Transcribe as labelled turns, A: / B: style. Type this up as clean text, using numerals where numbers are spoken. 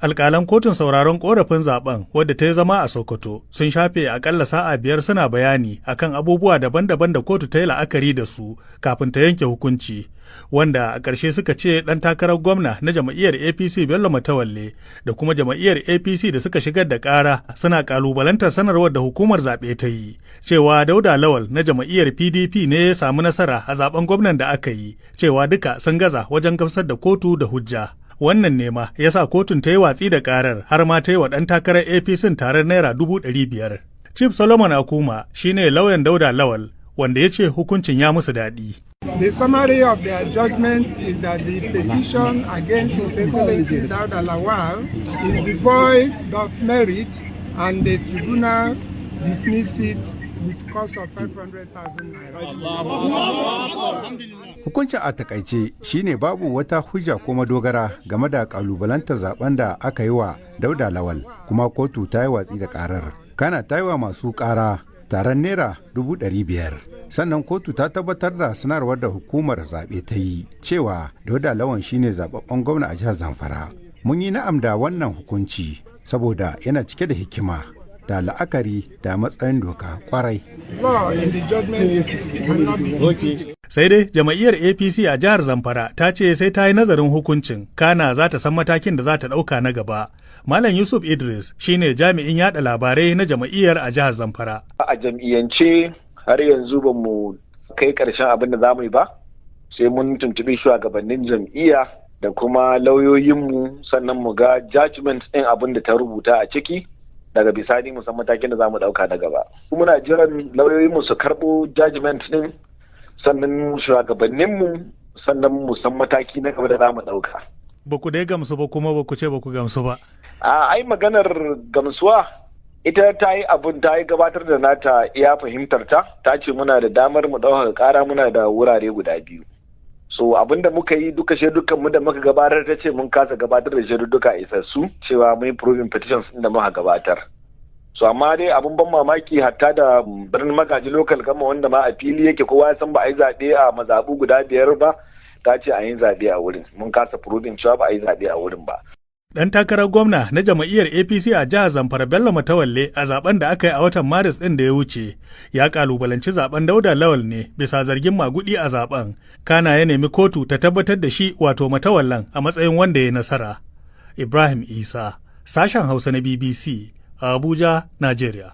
A: Alƙalan kotun sauraron korafin zaben, wadda ta yi zama a Sokoto, sun shafe akalla sa'a 5 suna bayani akan abubuwa daban-daban da kotu ta yi la'akari da su kafin ta yanke hukunci, wanda a ƙarshe suka ce ɗan takarar gwamna na jam'iyyar APC Bello Matawalle da kuma jam'iyyar APC da suka shigar da ƙara suna ƙalubalantar sanarwar da hukumar zaɓe ta yi cewa Dauda Lawal na jam'iyyar PDP ne ya samu nasara a zaben gwamnan da aka yi, cewa duka sun gaza wajen gamsar da kotu da hujja. Wannan ne ma ya sa kotun ta yi watsi da karar, har ma ta yi wa ɗan takarar APC tarar ₦500,000. Chief Solomon Akuma shine lauyan Dauda Lawal, wanda ya ce hukuncin ya musu daɗi.
B: The summary of their judgment is that the petition against His Excellency Dauda Lawal is devoid of merit and the tribunal dismissed it with cost of 500,000 naira.
C: Hukuncin a takaice shine babu wata hujja ko madogara game da kalubalantar zaben da aka yi wa Dauda Lawal, kuma kotu ta yi watsi da karar. Kana ta yi wa masu kara taron ₦500,000. Sannan kotu ta tabbatar da sanarwar da hukumar zaɓe ta yi cewa Dauda Lawan shine zababben gwamna a jihar Zamfara. Mun yi na'am da wannan hukunci saboda yana cike da hikima da la'akari da matsayin doka kwarai.
B: Law in the judgment cannot be
A: Sai dai jam'iyyar APC a jihar Zamfara ta ce sai ta yi nazarin hukuncin, kana za ta san matakin da za ta ɗauka na gaba. Malam Yusuf Idris shine jami'in yada labarai na jam'iyyar a jihar Zamfara.
D: A jam'iyyance har yanzu ba mu kai ƙarshen abin da za mu yi ba, sai mun tuntuɓi shugabannin jam'iyya da kuma lauyoyinmu, sannan mu ga judgment ɗin, abin da ta rubuta a ciki, daga bisani mu san matakin da za mu ɗauka na gaba. Muna jiran lauyoyinmu su karɓo judgment ɗin, sannan shugabanninmu, sannan mu san mataki na gaba da za mu ɗauka.
A: Ba ku dai gamsu ba, kuma ba ku ce ba ku gamsu ba.
D: A ai maganar gamsuwa, ita ta yi abun, ta yi gabatar da nata iya fahimtar ta, ta ce muna da damar mu ɗaukaka ƙara, muna da wurare guda biyu. So abin da muka yi duka, shaidukan mu da muka gabatar, ta ce mun kasa gabatar da shaidu duka isassu cewa mun yi proving petitions da muka gabatar. So amma dai abin ban mamaki, hatta da Birnin Magaji Local Government, wanda ma a fili yake, kowa ya san ba a yi zaɓe a mazaɓu guda biyar ba, ta ce a yi zaɓe a wurin. Mun kasa proving cewa ba a yi zaɓe a wurin ba.
A: Dan takarar gwamna na jam'iyyar APC a jihar Zamfara Bello Matawalle a zaben da aka yi a watan Maris ɗin da ya wuce ya kalubalanci zaben Dauda Lawal ne bisa zargin magudi a zaben. Kana ya nemi kotu ta tabbatar da shi, wato Matawallan, a matsayin wanda ya nasara. Ibrahim Isa, sashen Hausa na BBC, Abuja, Najeriya.